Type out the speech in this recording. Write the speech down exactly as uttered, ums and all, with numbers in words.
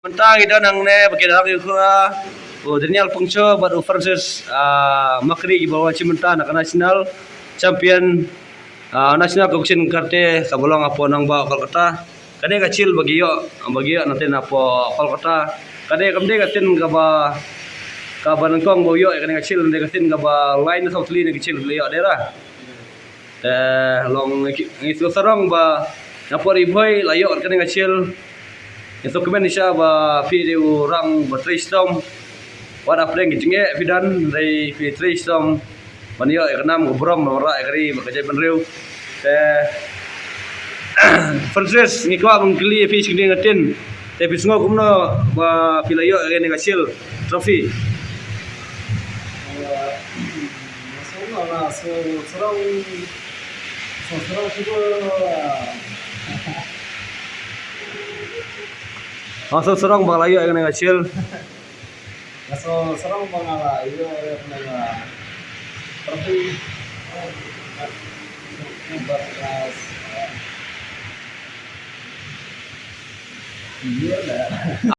Mynta ngi don hangne ba ki dang ïa u Daniel Pungcho bad u Francis, ah, Makri kiba wan shi mynta na ka national champion, ah, national competition karate kaba long hapoh nongbah Kolkata. Kane ka shield ba ki ïoh, ba ki ïoh na teng hapoh Kolkata. Kane kam dei ka sien kaba, kaba nyngkong ba u ïoh ïa kane ka shield, kane ka sien kaba lai na saw tylli na ka shield ba la ïoh, dei ra. Te long ngi, ngi sngewsarong ba na por i bhoi la ïoh kane ka shield. Ngi sngewkmen shisha ba phi dei u rank ba trei shitom. Wat hapdeng ki jingeh phi don, dei phi trei shitom ban ïoh ïa ka nam ka burom ba wanrah ïa ka ri bad ka jaitbynriew. Te Francis, ngi kwah ban kylli ïa phi shi kyntien. Te phi sngew kumno ba phi la ïoh ïa kane ka shield trophy? Nga sngewsarong, nga sngewsarong, sngewsarong shuh. Nga sngewsarong ba nga la ïoh ïa kane ka shield. Nga sngewsarong ba nga la ïoh ïa kane ka trophy. Ïoh la.